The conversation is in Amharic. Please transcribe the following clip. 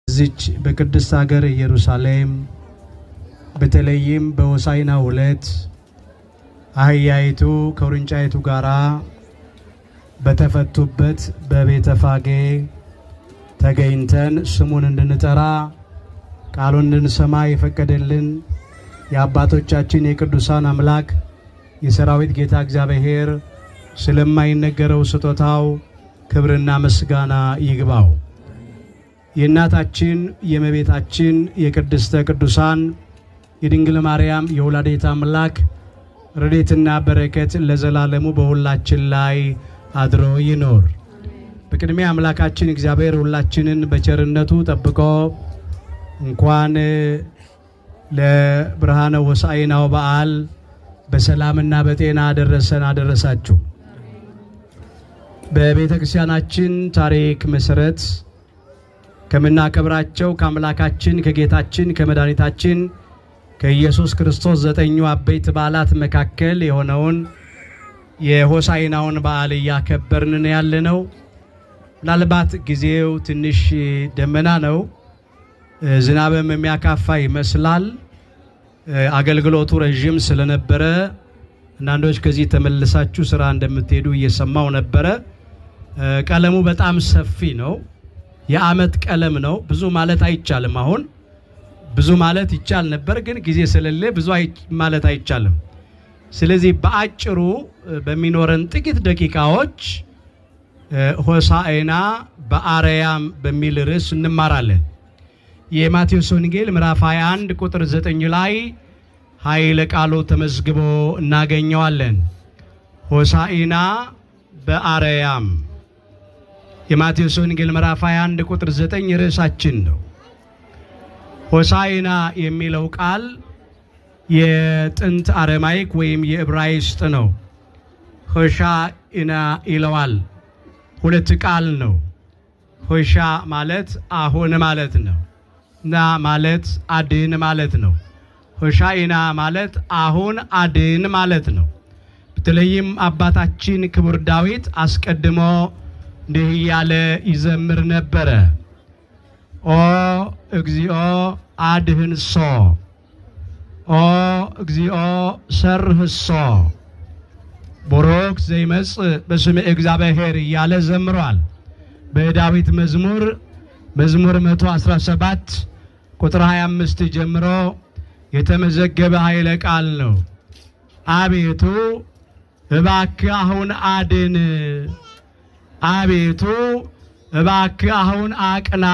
በዚች በቅድስት ሀገር ኢየሩሳሌም በተለይም በሆሳዕናው ዕለት አህያይቱ ከውርንጫይቱ ጋራ በተፈቱበት በቤተፋጌ ተገኝተን ስሙን እንድንጠራ ቃሉን እንድንሰማ የፈቀደልን የአባቶቻችን የቅዱሳን አምላክ የሰራዊት ጌታ እግዚአብሔር ስለማይነገረው ስጦታው ክብርና ምስጋና ይግባው። የእናታችን የእመቤታችን የቅድስተ ቅዱሳን የድንግል ማርያም የወላዲተ አምላክ ረድኤትና በረከት ለዘላለሙ በሁላችን ላይ አድሮ ይኖር። በቅድሚያ አምላካችን እግዚአብሔር ሁላችንን በቸርነቱ ጠብቆ እንኳን ለብርሃነ ሆሳዕናው በዓል በሰላምና በጤና አደረሰን አደረሳችሁ። በቤተ ክርስቲያናችን ታሪክ መሰረት ከምናከብራቸው ከአምላካችን ከጌታችን ከመድኃኒታችን ከኢየሱስ ክርስቶስ ዘጠኙ አበይት በዓላት መካከል የሆነውን የሆሳዕናውን በዓል እያከበርን ያለነው። ምናልባት ጊዜው ትንሽ ደመና ነው፣ ዝናብም የሚያካፋ ይመስላል። አገልግሎቱ ረዥም ስለነበረ አንዳንዶች ከዚህ ተመልሳችሁ ስራ እንደምትሄዱ እየሰማው ነበረ። ቀለሙ በጣም ሰፊ ነው። የዓመት ቀለም ነው። ብዙ ማለት አይቻልም። አሁን ብዙ ማለት ይቻል ነበር፣ ግን ጊዜ ስለሌለ ብዙ ማለት አይቻልም። ስለዚህ በአጭሩ በሚኖረን ጥቂት ደቂቃዎች ሆሳዕና በአርያም በሚል ርዕስ እንማራለን። የማቴዎስ ወንጌል ምዕራፍ 21 ቁጥር 9 ላይ ኃይለ ቃሉ ተመዝግቦ እናገኘዋለን። ሆሳዕና በአርያም የማቴዎስ ወንጌል ምዕራፍ 21 ቁጥር 9 ርዕሳችን ነው። ሆሳዕና የሚለው ቃል የጥንት አረማይክ ወይም የዕብራይስጥ ነው። ሆሻዕና ይለዋል። ሁለት ቃል ነው። ሆሻ ማለት አሁን ማለት ነው። ና ማለት አድን ማለት ነው። ሆሻዕና ማለት አሁን አድን ማለት ነው። በተለይም አባታችን ክቡር ዳዊት አስቀድሞ እንዲህ እያለ ይዘምር ነበረ። ኦ እግዚኦ አድህንሶ፣ ኦ እግዚኦ ሰርህሶ፣ ቡሩክ ዘይመጽእ በስመ እግዚአብሔር እያለ ዘምሯል። በዳዊት መዝሙር መዝሙር 117 ቁጥር 25 ጀምሮ የተመዘገበ ኃይለ ቃል ነው። አቤቱ እባክህ አሁን አድን፣ አቤቱ እባክህ አሁን አቅና፣